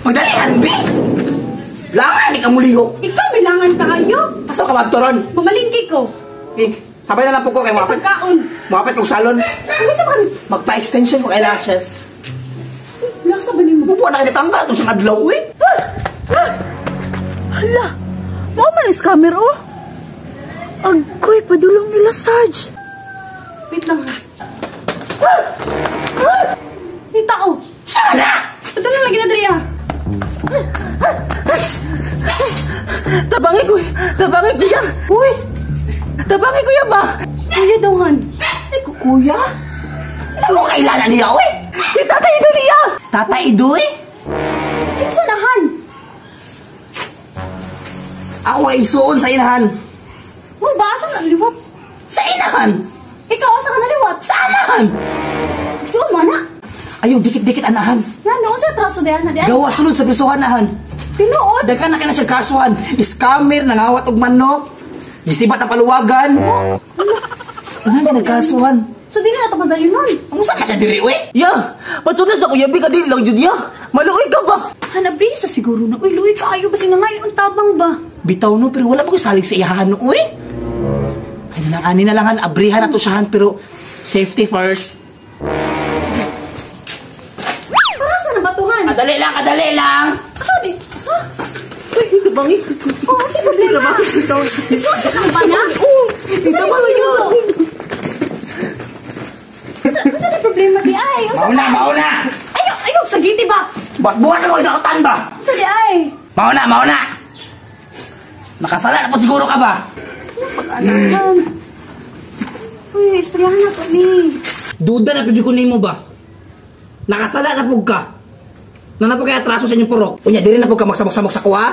Magdalihan, bi! Langan, di ka mulihok. Ikaw, bilangan kaayo. Asa ka magturon? Mamalingki ko. Eh, sabay na lang po ko kay mapit. Pagkaon. Mapit kong salon. Ano sa mga... Magpa-extension ko eyelashes. Lasa ba nimo? Bubuan na kinitangga itong sa adlaw, eh. Hala, mao man ang scammer oh. Agoy, padulong nila, Sarge. Wait lang ha. May tao. Sana! Padulong lagi na diri ah. Tabangi ko, tabangi kuya. Uy, tabangi kuya ba? Kuya daw han. Ay, kuya? Alam mo kailangan niya, uy? Si Tatay Ido niya! Tatay Ido, eh? Kinsa na han? Ako ay isuon sa inahan. Mo ba asa na liwat? Sa inahan? Ikaw asa ka naliwat? Sa anahan? Isuon mo na. Ayaw, dikit-dikit anahan. Nga noon sa traso diyan na diyan. Gawa sulod sa prisuhan ahan. Tinuod. Daghan na kina siya kasuhan. Scammer, nangawat og manok. Gisibat ang paluwagan. Ano na nagkasuhan? So dili na to padayon nun. Ang saan na siya diri, uy? Ya, pasunod sa kuya, bi ka di lang jud ya. Maluoy ka ba? Hanabri sa siguro na. Uy, luoy kaayo basi nga ngayon ang tabang ba? Bitaw no, pero wala mo ko salig sa iyahan no, uy. Ay na lang, ani na lang, han, abrihan na to siya, han, pero safety first. Para sa nabatuhan? Kadali lang, kadali lang. Ah, di. Ha? Uy, tabangi. Oh, sa problema. Isuon ka sa bana? Oo. Sa tuyo. Unsa na problema di ay? Unsa? Mauna, mauna. Ayo, ayo sagiti ba? Ba't buhat na mo itakutan ba? Unsa di ay? Mauna, mauna. Nakasala na po siguro ka ba? Pag-anakan. Uy, istoryahan na to ni. Duda na pwede ko nimo ba? Nakasala na po ka. Na po kaya atraso sa inyong purok. Unya, diri na po ka magsamok-samok sa kuha.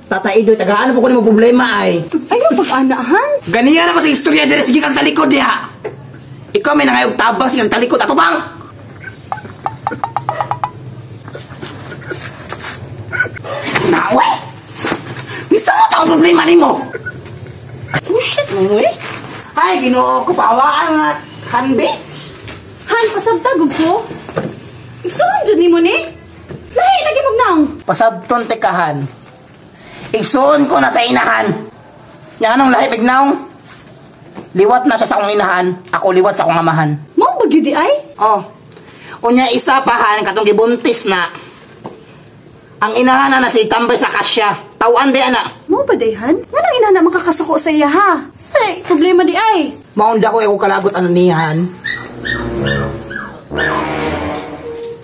Tata Idoy, tagaan na po ko nimo problema ay. Ayo pag-anahan. Ganiyan ako sa istorya diri sige kang talikod diha. Ikaw may nangayog tabang sige kang talikod ato bang? Nawe! Misa mo ang problema nimo. Oh shit mo eh. Ay, Ginoo ko pawaan nga hanbi. Han, pasabtag og ko. Igsuon jud nimo ni. Lahi lagi magnaong. Pasabton tekahan. Igsuon ko na sa inahan. Nya anong lahi bignaong? Liwat na siya sa akong inahan, ako liwat sa akong amahan. Mao ba gyud di ay? Oh. Unya isa pahan katong gibuntis na. Ang inahan na si tambay sa kasya. Tawan di ana. Mao ba day han? Nganong ina na makakasuko sa iya ha? Say, problema di ay. Maunda ko ako kalagot ano nihan.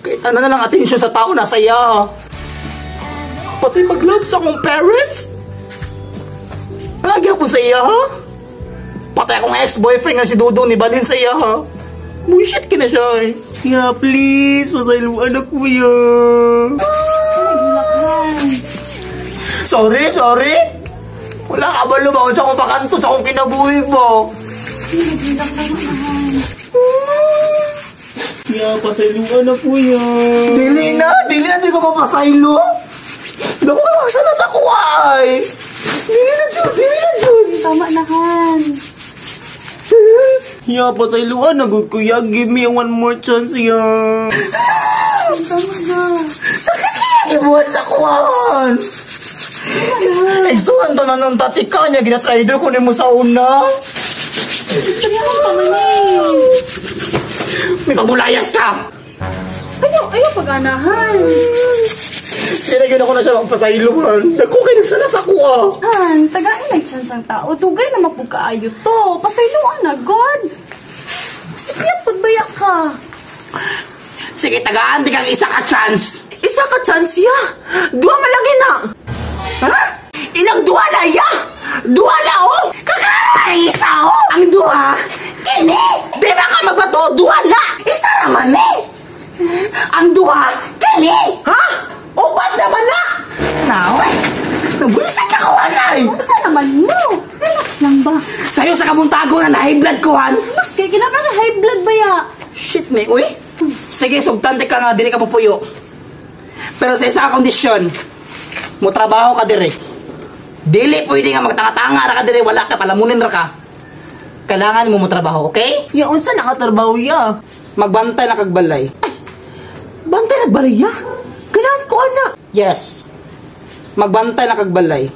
Kahit ano na lang atensyon sa tao nasa iya. Pati mag-love sa akong parents. Lagi ako sa iya ha. Patay akong ex-boyfriend nga si Dudong ni Balin sa iya ha. Bullshit kina siya eh. Ya, please, pasaylo anak mo ya. Sorry, sorry. Wala ka ba lumangon sa akong pakanto sa akong kinabuhi mo? Ya, pasaylo anak mo ya. Dili na, dili na, di ko mapasaylo. Naku, lang siya na nakuha ay. Dili na, Jun, dili na, Jun. Tama na han. Ya, pasaylo anak ko ya. Give me one more chance ya. Tama na. Sakit kaya ibuhat sa kuhaan. Igsuhan to na nung tatika niya, ginatrider ko ni mo sa una. Istoryahan pa man eh. May pagulayas ka! Ayaw, ayaw pag-anahan. Sinagyan ako na siya magpasaylohan. Dako kay nagsala sa kuha. Han, tagain may chance ang tao. Dugay na mapugkaayo to. Pasayloan na, God. Sige, pagbaya ka. Sige, tagaan di kang isa ka chance. Isa ka chance ya. Duha malagi na. Ha? Ilang duha na ya? Duha na oh! Kakara isa oh! Ang duha, kini! Di ba ka magbato? Duha na! Isa naman eh! Ang duha, kini! Ha? Upat naman na! Nawe! Nabulisan na ko, anay! Unsa naman mo? Relax lang ba? Sa'yo sa kamuntago na na-high blood ko, han! Relax kay kinapa ka high blood ba ya? Shit, may uy! Sige, sugtante ka nga, dili ka pupuyo. Pero sa isa ka kondisyon, mo trabaho ka dire. Dili pwede nga magtanga-tanga ra ka dire, wala ka, palamunin ra ka. Kailangan mo trabaho, okay? Ya, unsa nakatrabaho ya? Magbantay na kagbalay. Bantay nagbalay ya. Kailangan ko Yes. Magbantay na kag balay.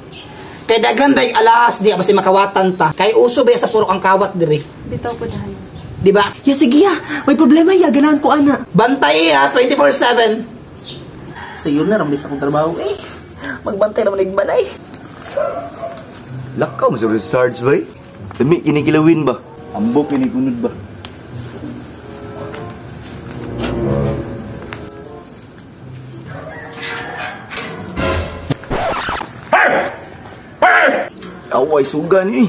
Kay daghan day alahas diya basi makawatan ta. Kay uso ba sa puro kang kawat diri. Bitaw po dahan. Di ba? Ya, sige ya. May problema ya, ganahan ko ana. Bantay ha, 24/7. Sayo na ramlis akong trabaho eh. Magbantay naman igbalay. Lakaw mo sa Sarge bay. Dami kinikilawin ba? Ambok kinikunod ba? Away suga ni.